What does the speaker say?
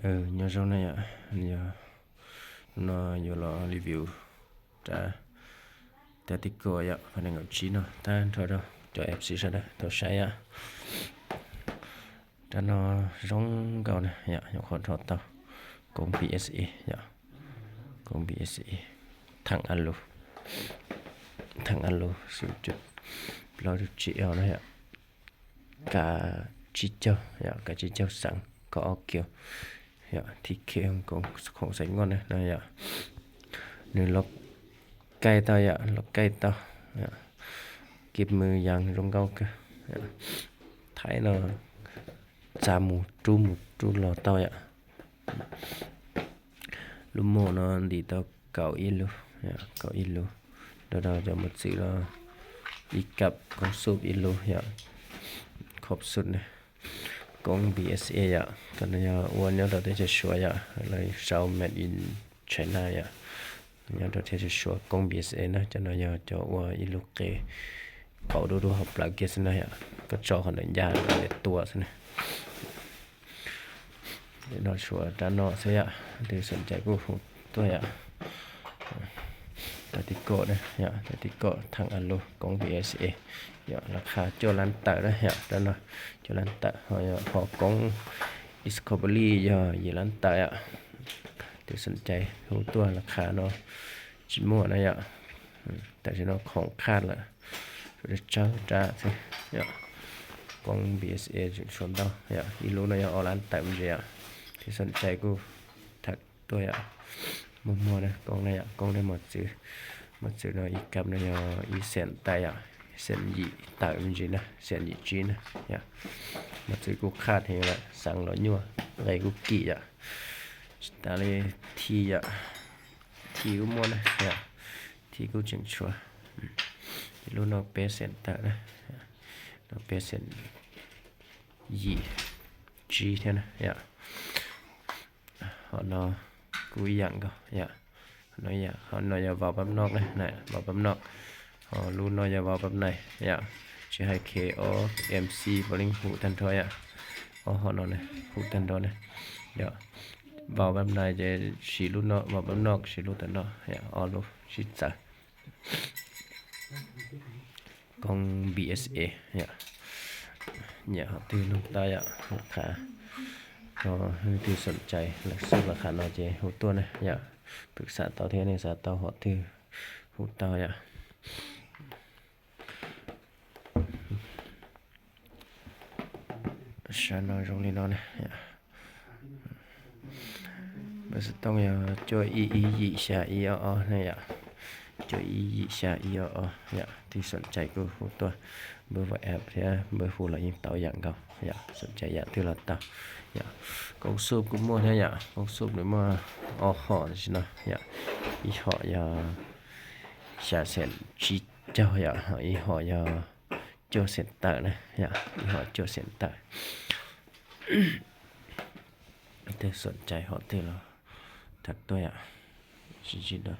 Nyob zoo na yom, yog no yuav los review rab, rab tib koj yom, pha nees nkaum tsib no tag nrho rau cov F C sawv daws tau saib yom. Rab no zoo nkauj na yom, nyuam qhuav rho tau koob P S A yom, koob P S A, theem a lus, theem a lus xum cuj plaub cuj tsib no yom, kav tsib caug yom, kav tsib caug xeev, kaum ob kiaus yom, thib khib khoom xeem nkoj na no yom. Nws los kaij tau yom, los kaij tau, kib mws yas zoo nkauj kawg. Thaib no txav mus rub mus rub los tau yom. Lub mos no ntim tau kaum ib lub, kaum ib lub. Rau rau cov mos txwv no, ib kab koob xub ib lub yom, khob xub na, koob P S A yom. Koj no yog ua nyob rau teb chaws Suav yom, lawv sau made in China yom. Nyob rau teb chaws Suav koob P S A na, cov no yog cov ua ib lub qe qaum dub dub hauv plawv kiag xwb na yom, koj tso qhov ntawm ncaj tua xwb na. No tshuav rab no xwb yom, leej twg xoom cai kuj hu tuaj yom. Rab tib koj na yom, rab tib koj theem a lus koob P S A yom, lab qha cuaj lab tawm na yom, rab no cuaj lab tawm, ho koob Discovery yog yim lab tawm yom. Leej twg xoom cai hu tuaj, lab qha no tsis muaj na yom. Tam sim no khoom qhaj lawm, tsawg tsawg rab xwb yom. Koob P S A tseem tshuav ntau yom, ib lub no yog ob lab tawm me ntsis yom. Leej twg xoom cai kuj tham tuaj yom. Muaj muaj na, koob na yom, koob na mos txwv, mos txwv no ib kab no yog ib xeem tawm yom, xeem yim tawm me ntsis na, xeem yim tsib na yom. Mos txwv kuj qhaj heev lawm, xeev los nyuaj, nqe kuj kim yom. Tsis tas li thij yom, thij kuj muaj na yom, thij kuj tseem tshuav. Ib lub no peb xeem tawm na, no peb xeem yim tsib thiab na yom. Ho no kuj ib yam nkaus yom. Ho no yog vau pab noj na, vau pab noj. Ho lub no yog vau pab nais yom. Tsis hais K O, M C, Pov Leej hu tag nrho yom. Ob ho no hu tag nrho na yom. Vau pab nais ces siv lub no, vau pab noj siv lub tom no yom, ob lub sib txawv. Koob P S A yom. Nyiam hom twg nug tau yom, lab qha no. Leej twg xoom cai lab xub lab qha no ces hu tuaj na yom. Pwm xav tau thiab nej xav tau hom twg hu tau yom. Sab no zoo li no na. Npawb xov tooj yog cuaj ib ib yim xya ib ob ob na yom. Cuaj ib yim xya ib ob ob yom. Twg xoom cai kuj hu tuaj npawb WhatsApp thiab npawb hu los yeej tau yam nkaus yom. Xoom cai yam twg los tau yom. Koob xub kuj muaj thiab yom. Koob xub nws muaj ob hom tam sim no yom. Ib hom yog xya xeem tsib caug yom, ho ib hom yog cuaj xeem tawm na yom, ib hom cuaj xeem tawm. Twg xoom cai hom twg los tham tuaj yom. Sib ntsib dua.